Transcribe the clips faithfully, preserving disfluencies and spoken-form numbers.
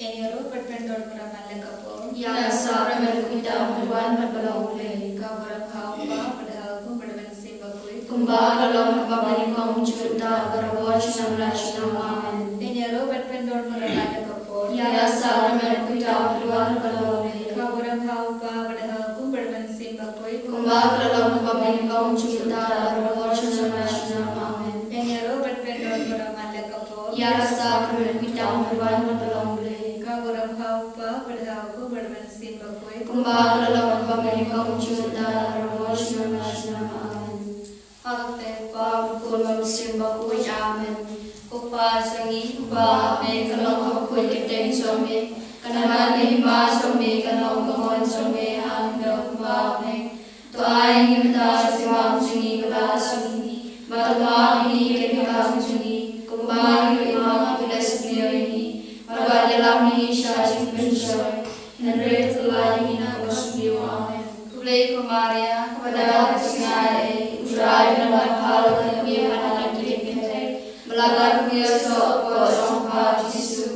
Ïaroh bad pyndonkam ha ka por. Ïa ka sakramen u Kynrad Kynrad bad ba long U Blei. Ka burom ha u Kpa bad ha u Khun bad ha u Mynsiem Bakhuid. Kumba ka long ha kaba nyngkong, mynta, baroh, junom la junom. Amen. Ïaroh bad pyndonkam ha ka por. Ïa ka sakramen u Kynrad Kynrad bad ba long U Blei. Ka burom ha u Kpa bad ha u Khun bad ha u Mynsiem Bakhuid. Kumba ka long ha kaba nyngkong, mynta, baroh, junom la junom. Amen. Ïaroh bad pyndonkam ha ka por. Ïa ka sakramen u Kynrad Kynrad bad ba long U Blei. Ka burom ha u Kpa bad ha u Khun bad ha u Mynsiem Bakhuid. Kumba ka long ha kaba nyngkong, mynta, baroh, junom la junom. Amen. Ha ka kyrteng u Kpa, u Khun bad u Mynsiem Bakhuid. Amen. Ko Kpa jong ngi uba ha bneng, ka long bakhuid ka kyrteng jong me. Kan wan ka hima jong me, kan long ka mon jong me ha bneng kumba ha bneng. To ai ïa ngi mynta ka jingbam jong ngi kaba shisha. Bad to map ïa ngi ki kyrdan jong ngi, kumba ngi ruh ngi map ïa ki ba sngewsih ïa ngi. Bad wat ïalam ngi sha ka jingpynshoi, hynrei to kylla ïa ngi na ka kaba sniew. Amen. Khublei ko Maria, kaba don ka jingaiei, U Trai u don bad pha, balei phi ïa ki kynthei, bad balei ka ïasoh u kpoh jong pha u Jisu.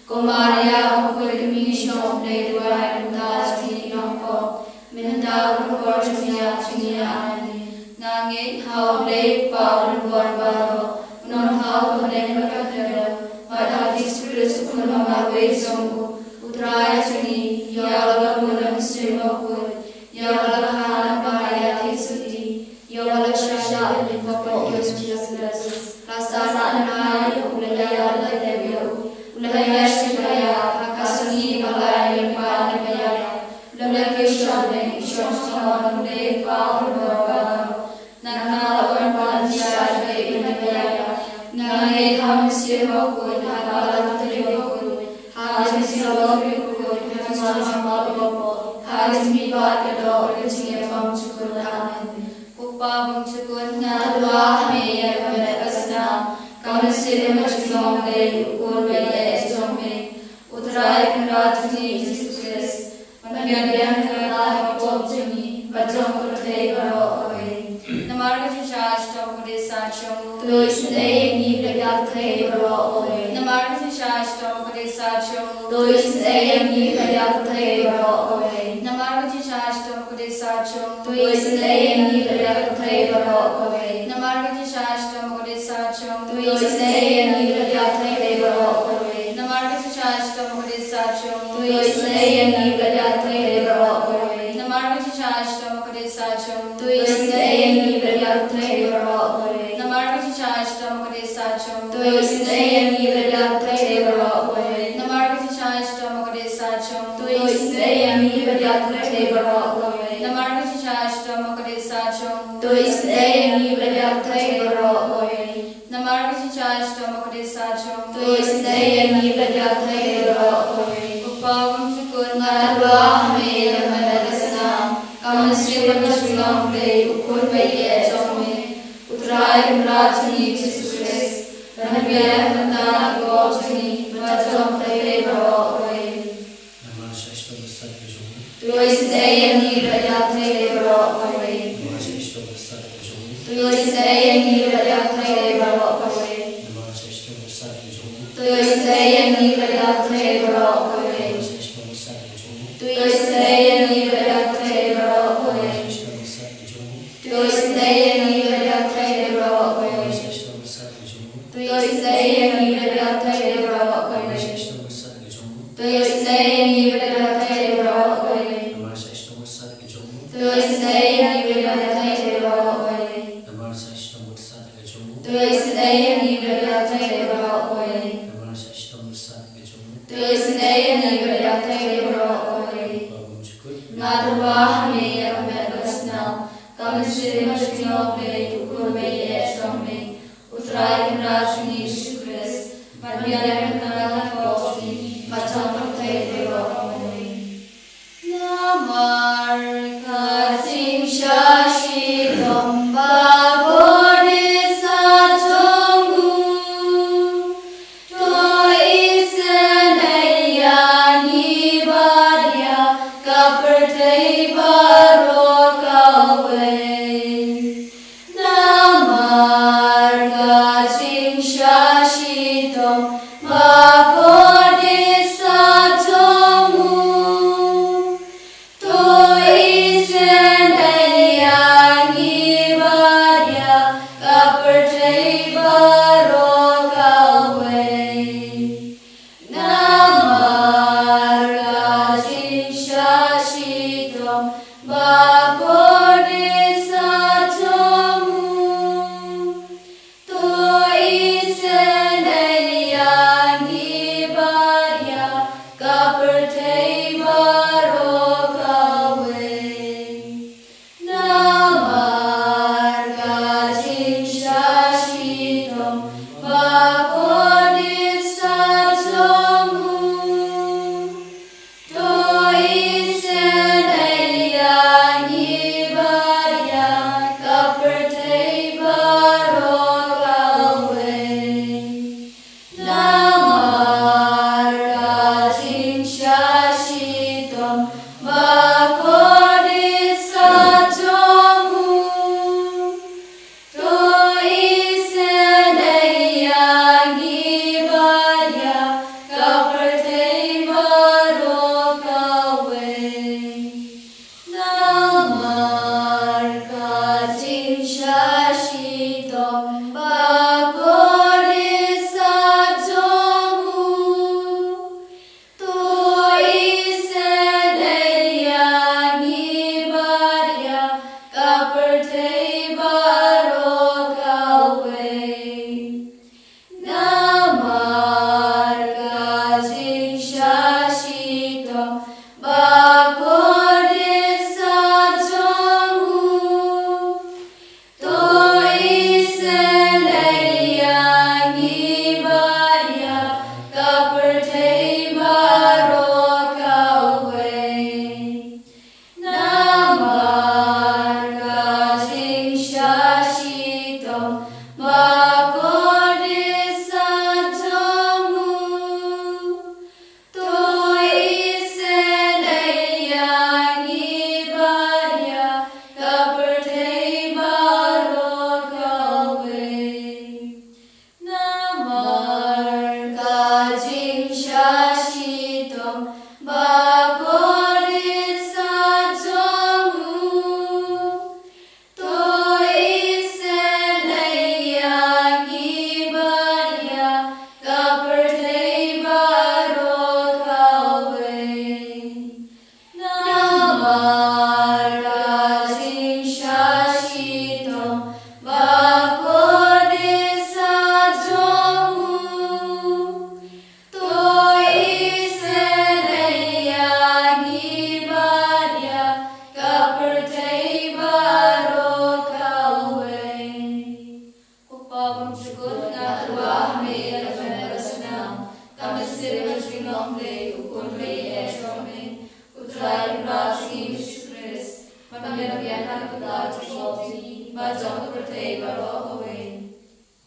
Ko Maria, ko kmie jong U Blei, duwai ïa ngi mynta ka sngi nongpop, mynta bad ha ka por jong ka jingïap jong ngi. Amen. Nga ngeit ha U Blei Kpa u don bor baroh, u nongthaw bad bymman bad kyrkhu, bad ha u Jisu Khrist u Khun ba marwei jong u, U Trai jong ngi, ïa la ka bun bad ka mynsiem bakhuid, ïa la ka kha na ka bynta ïa ki suti, ïa la ka shah leit hapoh ka ïing jong u Jisu Khrist. La sah na ka bnai, u la ïaid, u la ïaid, u la ïaid sha ka ïap, ha ka sngi ba lai u la pan na ka ïap, u la kiew shah bneng, u shong sha ka mon U Blei Kpa u don bor baroh. Nangta la wan pat sha ka ïing na ka ïap. Nga ngeit ha ka mynsiem bakhuid, ha ka Balang Katolik bakhuid, ha ka jingmih bakhuid, ha ka jingim baroh, ha ka jingmihpat ka doh, ka jingim bymjukut. Amen. Ko Kpa bymjukut, nga tyrwa ha me ïa ka met ka snam, ka mynsiem ka jinglong Blei, u Khun ba ïeit jong me, U Trai Kynrad jong ngi Jisu Khrist, ban biang biang ïa ka pop jong ngi bad jong ka pyrthei baroh kawei. Namar ka jingshisha shitom ka dei sat jong u, to isynei ïa ngi bad ïa ka pyrthei baroh kawei. Namar ka jingshisha shitom ka dei sat jong u, to isynei ïa ngi bad ïa ka pyrthei baroh kawei. Namar ka jingshisha shitom ka dei sat jong u, to isynei ïa ngi bad ïa ka pyrthei baroh kawei. Namar ka jingshisha shitom ka dei sat jong u, to isynei ïa ngi bad ïa ka pyrthei baroh kawei. Namar ka jingshisha shitom ka dei sat jong u, to isynei ïa ngi bad ïa ka pyrthei baroh kawei. Namar ka jingshisha shitom ka dei sat jong u, to isynei ïa ngi bad ïa ka pyrthei baroh kawei. Namar ka jingshisha shitom ka dei sat jong u, to isynei ïa ngi bad ïa ka pyrthei baroh kawei. Namar ka jingshisha shitom ka dei sat jong u, to isynei ïa ngi bad ïa ka pyrthei baroh kawei. Namar ka jingshisha shitom ka dei sat jong u, to isynei ïa ngi bad ïa ka pyrthei baroh kawei. Namar ka jingshisha shitom ka dei sat jong u, to isynei ïa ngi bad ïa ka pyrthei baroh kawei. Ko Kpa bymjukut, nga tyrwa ha me ïa ka met ka snam, ka mynsiem ka jinglong Blei, u Khun ba ïeit jong me, U Trai Kynrad jong ngi Jisu Khrist, ban biang ïa ka pop jong ngi bad jong ka pyrthei baroh kawei. Namar ka jingshisha shitom ka dei sat ka jong u, to isynei ïa ngi bad ïa ka pyrthei baroh kawei. Namar ka jingshisha shitom ka dei sat ka jong u, to isynei ïa ngi bad ïa ka pyrthei baroh kawei. Namar ka jingshisha shitom ka dei sat ka jong u, to isynei ïa ngi bad ïa ka pyrthei baroh kawei. Namar ka jingshisha shitom ka dei sat ka jong u, to isynei ïa ngi bad ïa ka pyrthei baroh kawei. Namar ka jingshisha shitom ka dei sat ka jong u, to isynei ïa ngi bad ïa ka pyrthei baroh kawei. Namar ka jingshisha shitom ka dei sat ka jong u, to isynei ïa ngi bad ïa ka pyrthei baroh kawei. Namar ka jingshisha shitom ka dei sat ka jong u, to isynei ïa ngi bad ïa ka pyrthei baroh kawei. Namar ka jingshisha shitom ka dei sat ka jong u, to isynei ïa ngi bad ïa ka pyrthei baroh kawei. Namar ka jingshisha shitom ka dei sat ka jong u, to isynei ïa ngi bad ïa ka pyrthei baroh kawei. Namar ka jingshisha shitom ka dei sat ka jong u, to isynei ïa ngi bad ïa ka pyrthei baroh kawei. Ko Kpa bymjukut, nga tyrwa ha me ïa ka met ka snam, ka mynsiem ka jinglong Blei, u Khun ba ïeit jong me, U Trai Kynrad jong ngi Jisu Khrist, ban biang ïa ka pop jong ngi bad jong ka pyrthei baroh kawei. Namar ka jingshisha shitom bakhuid ka dei sat jong u, to isynei ïa ngi bad ïa ka pyrthei baroh kawei. Namar ka jingshisha shitom bakhuid ka dei sat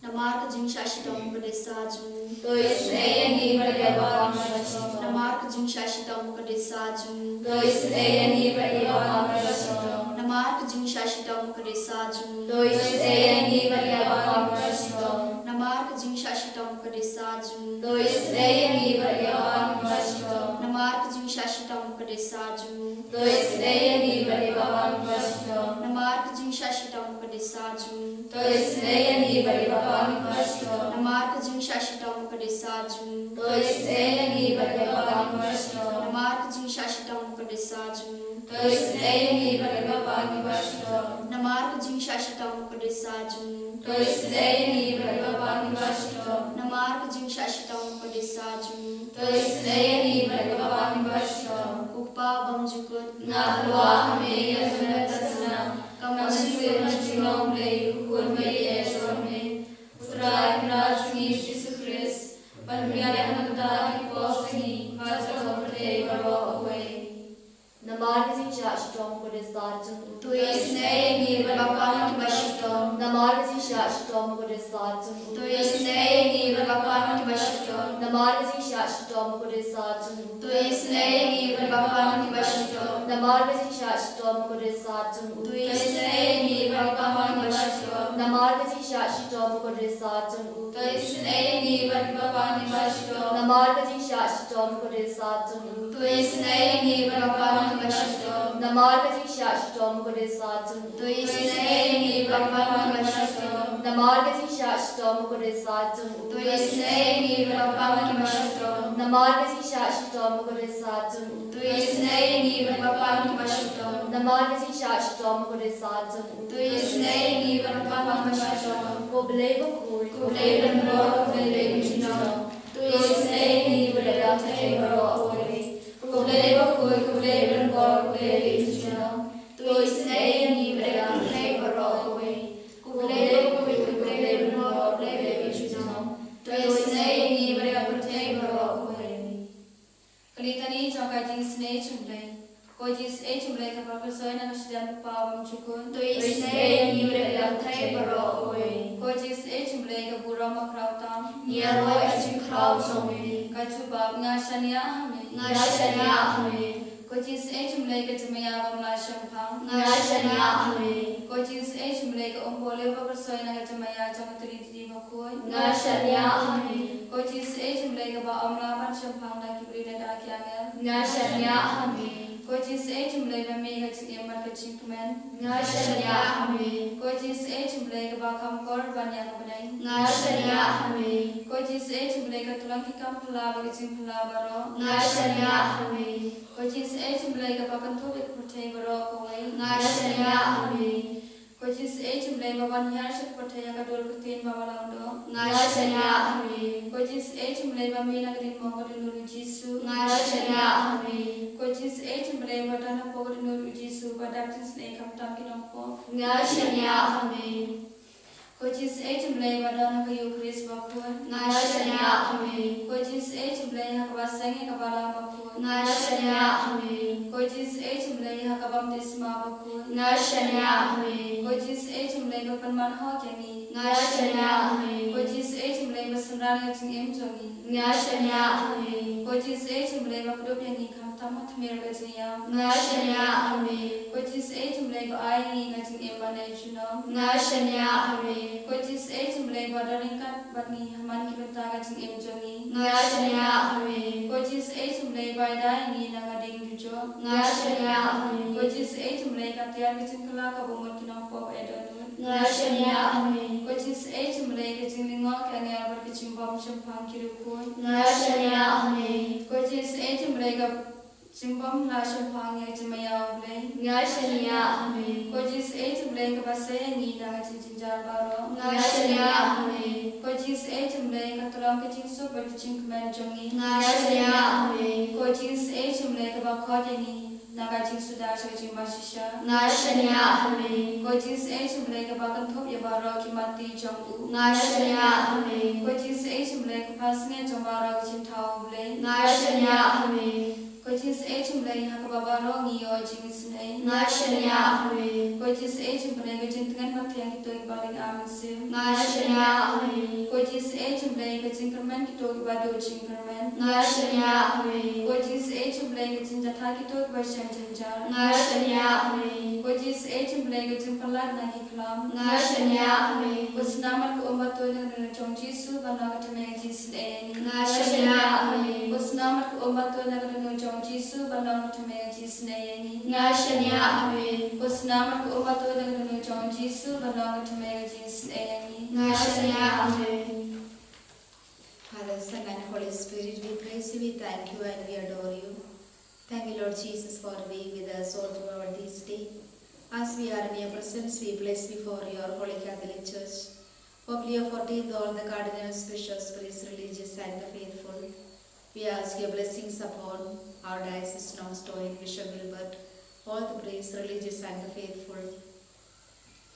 Namar ka jingshah shitom ka dei sa jong u. To isynei ïa ngi bad ïa baroh. Namar ka jingshah shitom ka dei sa jong u. To isynei ïa ngi bad ïa baroh. Namar ka jingshah shitom ka dei sa jong u. To isynei ïa ngi bad ïa baroh. Namar ka jingshah shitom ka dei sa jong u. To isynei ïa ngi bad ïa baroh. Namar ka jingshah shitom ka dei sa jong u. To isynei ïa ngi bad ïa baroh. Namar ka jingshah shitom ka dei sa jong u. To isynei ïa ngi bad ïa baroh. Namar ka jingshah shitom ka dei sa jong u. To isynei ïa ngi bad ïa baroh. Namar ka jingshah shitom ka dei sa jong u. To isynei ïa ngi bad ïa baroh. Namar ka jingshah shitom ka dei sa jong u. To isynei ïa ngi bad ïa baroh. Namar ka jingshah shitom ka dei sa jong u. To isynei ïa ngi bad ïa baroh. Ko Kpa bymjukut. Nga pynwah ha me ïa ka jingïaid ka snam. Kam mynsiem ha ka jinglong Blei u Khun ba ïeit jong me, U Trai Kynrad jong ngi Jisu Khrist, ban pynïaid na ka bynta ki pop jong ngi bad jong ka pyrthei baroh kawei. Namar ka jingshah shitom ka dei sa jong u. To isynei ïa ngi bad ïa baroh kiba shitom. Namar ka jingshah shitom ka dei sa jong u. To isynei ïa ngi bad ïa baroh kiba shitom. Namar ka jingshah shitom ka dei sa jong u. To isynei ïa ngi bad ïa baroh kiba shitom. Namar ka jingshah shitom ka dei sa jong u. To isynei ïa ngi bad ïa baroh kiba shitom. Namar ka jingshah shitom ka dei sa jong u. To isynei ïa ngi bad ïa baroh kiba shitom. Namar ka jingshah shitom ka dei sa jong u. To isynei ïa ngi bad ïa baroh kiba shitom. Namar ka jingshah shitom ka dei sa jong u. To isynei ïa ngi bad ïa baroh kiba shitom. Namar ka jingshah shitom ka dei sa jong u. To isynei ïa ngi bad ïa baroh kiba shitom. Namar ka jingshah shitom ka dei sa jong u. To isynei ïa ngi bad ïa baroh kiba shitom. Namar ka jingshah shitom ka dei sa jong u. To isynei ïa ngi bad ïa baroh kiba shitom. Ko Blei bakhuid, ko Blei donbor, ko Blei ba im junom. To isynei ïa ngi bad ïa ka pyrthei baroh kawei. Ko Blei bakhuid, ko Blei donbor, ko Blei ba im junom. To isynei ïa ngi bad ïa ka pyrthei baroh kawei. Ko Blei bakhuid, ko Blei donbor, ko Blei ba im junom. To isynei ïa ngi bad ïa ka pyrthei baroh kawei. Ka litani jong ka jingisynei jong U Blei. Ko Jisu eh jong U Blei kaba la kyrsoi na ka shidan u Kpa bymjukut. To isynei ïa ngi bad ïa ka pyrthei baroh kawei. Ko Jisu eh jong U Blei ka burom bakhraw tam. Ngi ïaroh ïa ka jingkhraw jong me. Ka jubab, nga shaniah ha me. Nga shaniah ha me. Ko Jisu eh jong U Blei ka jingmaïa bym lah shemphang. Nga shaniah ha me. Ko Jisu eh jong U Blei ka umpohliew ba kyrsoi na ka jingmaïa jong ka Trinity bakhuid. Nga shaniah ha me. Ko Jisu eh jong U Blei kaba ym lah ban shemphang da ki briew ne da ki angel. Nga shaniah ha me. Ko Jisu eh jong U Blei ba me ka jingim bad ka jingkmen. Nga shaniah ha me. Ko Jisu eh jong U Blei kaba kham kor ban ïa ka bneng. Nga shaniah ha me. Ko Jisu eh jong U Blei ka tyllong ki kam phylla bad ka jingphylla baroh. Nga shaniah ha me. Ko Jisu eh jong U Blei kaba kynthup ïa ka pyrthei baroh kawei. Nga shaniah ha me. Ko Jisu eh jong U Blei ba wan hiar sha ka pyrthei ha ka dur ka ktien ba la long doh. Nga shaniah ha me. Ko Jisu eh jong U Blei ba me na ka ding mo ka dohnud u Jisu. Nga shaniah ha me. Ko Jisu eh jong U Blei ba don hapoh ka dohnud u Jisu ba dak jingsnei khamtam ki nongpop. Nga shaniah ha me. Ko Jisu eh jong U Blei ba don ha ka Eukharist bakhuid. Nga shaniah ha me. Ko Jisu eh jong U Blei ha kaba seng ïa ka balang bakhuid. Nga shaniah ha me. Ko Jisu eh jong U Blei ha ka baptisma bakhuid. Nga shaniah ha me. Ko Jisu eh jong U Blei ba pynman hok ïa ngi. Nga shaniah ha me. Ko Jisu eh jong U Blei ba synran ïa ka jingim jong ngi. Nga shaniah ha me. Ko Jisu eh jong U Blei ba kdup ïa ngi khamtam ha tmier ka jingïap. Nga shaniah ha me. Ko Jisu eh jong U Blei ba ai ïa ngi ka jingim ban ïeit junom. Nga shaniah ha me. Ko Jisu eh jong U Blei ba don ryngkat bad ngi ha man ki bynta ka jingim jong ngi. Nga shaniah ha me. Ko Jisu eh jong U Blei ba ïada ïa ngi na ka ding dujok. Nga shaniah ha me. Ko Jisu eh jong U Blei ka tiar ka jingkylla kaba mut ki nongpop eh dohnud. Nga shaniah ha me. Ko Jisu eh jong U Blei ka jinglyngngoh ki angel bad ka jingbym shemphang ki riewkhuid. Nga shaniah ha me. Ko Jisu eh jong U Blei ka jingbym lah shemphang ïa ka jingmaïa U Blei. Nga shaniah ha me. Ko Jisu eh jong U Blei kaba sei ïa ngi na ka jingjynjar baroh. Nga shaniah ha me. Ko Jisu eh jong U Blei ka tyllong ka jingsuk bad ka jingkmen jong ngi. Nga shaniah ha me. Ko Jisu eh jong U Blei kaba khot ïa ngi na ka jingsuda sha ka jingbashisha. Nga shaniah ha me. Ko Jisu eh jong U Blei kaba kynthup ïa baroh ki matti jong u. Nga shaniah ha me. Ko Jisu eh jong U Blei ka phasngiat jong baroh ki jingthaw U Blei. Nga shaniah ha me. Ko Ko Jisu Blei, ha kaba baroh ngi ïoh jingisynei. Nga shaniah ha me. Ko Jisu Blei, ka jingtngen pathiang kito kiba ring arngut. Nga shaniah ha me. Ko Jisu Blei, ka jingkyrmen kito kiba duh jingkyrmen. Nga shaniah ha me. Ko Jisu Blei, ka jingthaw kito kiba shem jynjar. Nga shaniah ha me. Ko Jisu Blei, ka jingpynlait na ki Nga shaniah ha me. Ko snam bad ka um ba tuid na ka dohnud jong u Jisu, ban long ka tyrmai ka jingsnei ïa ngi. Nga shaniah ha me. Ko snam bad ka um ba tuid na ka dohnud jong u Jisu, ban long ka tyrmai ka jingsnei ïa ngi. Nga shaniah ha me. Ko snam bad ka um ba tuid na ka dohnud jong u Jisu, ban long ka tyrmai ka jingsnei ïa ngi. Nga shaniah ha me. Father, Son, and Holy Spirit, we praise you, we thank you, and we adore you. Thank you, Lord Jesus, for being with us all throughout this day. As we are in your presence, we place before your Holy Catholic Church, Pope Leo fourteenth, all the cardinals, bishops, priests, religious, and the faithful. We ask your blessings upon our diocese, Nongstoin, Bishop Gilbert, all the priests, religious, and the faithful.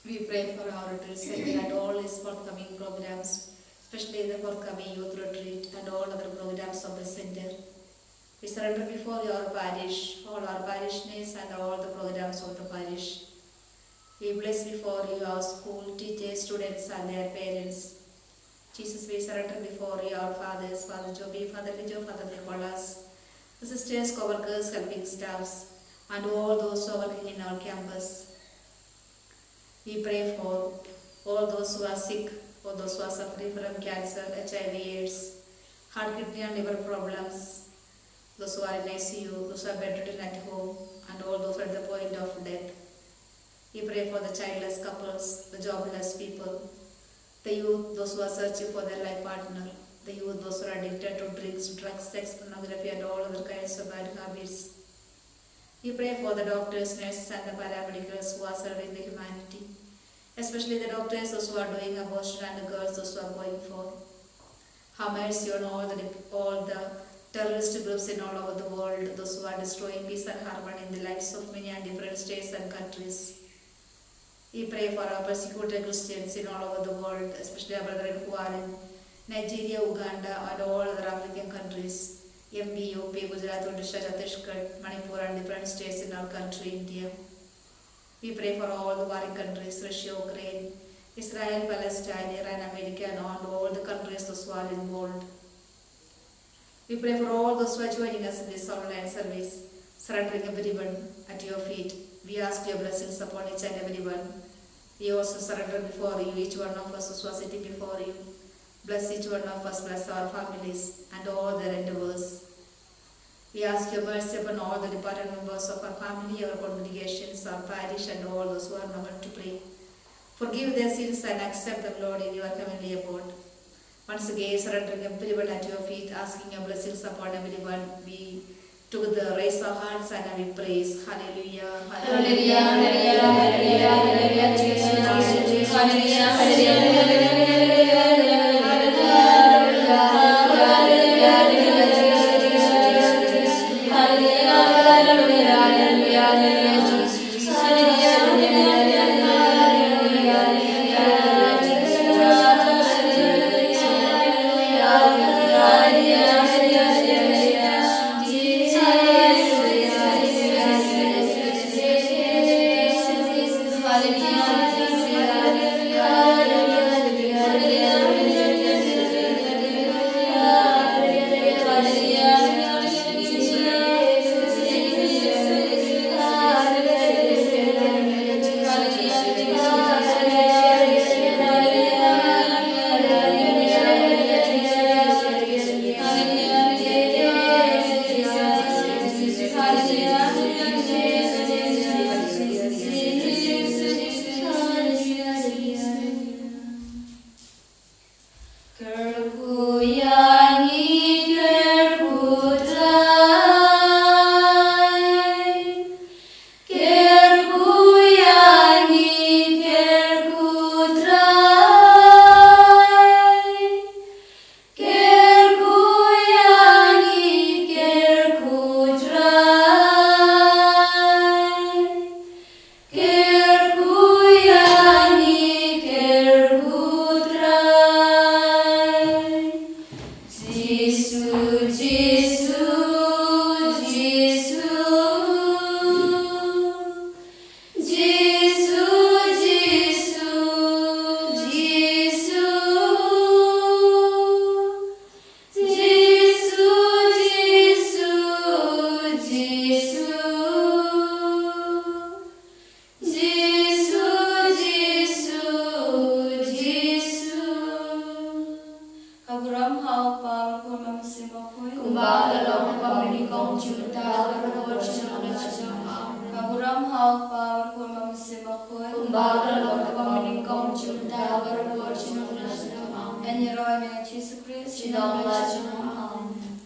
We pray for our retreat center and all its forthcoming programs, especially the forthcoming youth retreat and all other programs of the center. We surrender before your parish, all our parishioners and all the programs of the parish. We place before you our school, teachers, students and their parents. Jesus, we surrender before you our fathers, Father Joby, Father Lijo, Father Nicholas, the sisters, co-workers, helping staffs, and all those who are working in our campus. We pray for all those who are sick, all those who are suffering from cancer, H I V, AIDS, heart, kidney, and liver problems, those who are in I C U, those who are bedridden at home, and all those at the point of death. We pray for the childless couples, the jobless people, the youth, those who are searching for their life partner, the youth, those who are addicted to drinks, drugs, sex, pornography, and all other kinds of bad habits. We pray for the doctors, nurses, and the paramedicals who are serving the humanity, especially the doctors, those who are doing abortion, and the girls, those who are going for. Have mercy on all the, all the terrorist groups in all over the world, those who are destroying peace and harmony in the lives of many and different states and countries. We pray for our persecuted Christians in all over the world, especially our brethren who are in Nigeria, Uganda, and all other African countries, M P, U P, Gujarat, Odisha, Chhattisgarh, Manipur, and different states in our country, India. We pray for all the warring countries, Russia, Ukraine, Israel, Palestine, Iran, America, and all, all the countries those who are involved. We pray for all those who are joining us in this online service, surrendering everyone at your feet. We ask your blessings upon each and everyone. We also surrender before you, each one of us who are sitting before you. Bless each one of us, bless our families and all their endeavors. We ask your mercy upon all the departed members of our family, our congregations, our parish, and all those who are not able to pray. Forgive their sins and accept them, Lord, in your heavenly abode. Once again, surrendering everyone at your feet, asking your blessings upon everyone. We together raise our hearts and we praise. Hallelujah, hallelujah, hallelujah, hallelujah, Jesus, Jesus, hallelujah, hallelujah, hallelujah, hallelujah, hallelujah, Jesus, Jesus, hallelujah, hallelujah, hallelujah, hallelujah, Jesus. Kumba ka long ha bneng, kumjuh mynta bad ha ka por jong ngi ban sdang. Amen. Ïaroh ïa me Jisu Khrist, shnong la jong ngi. Amen.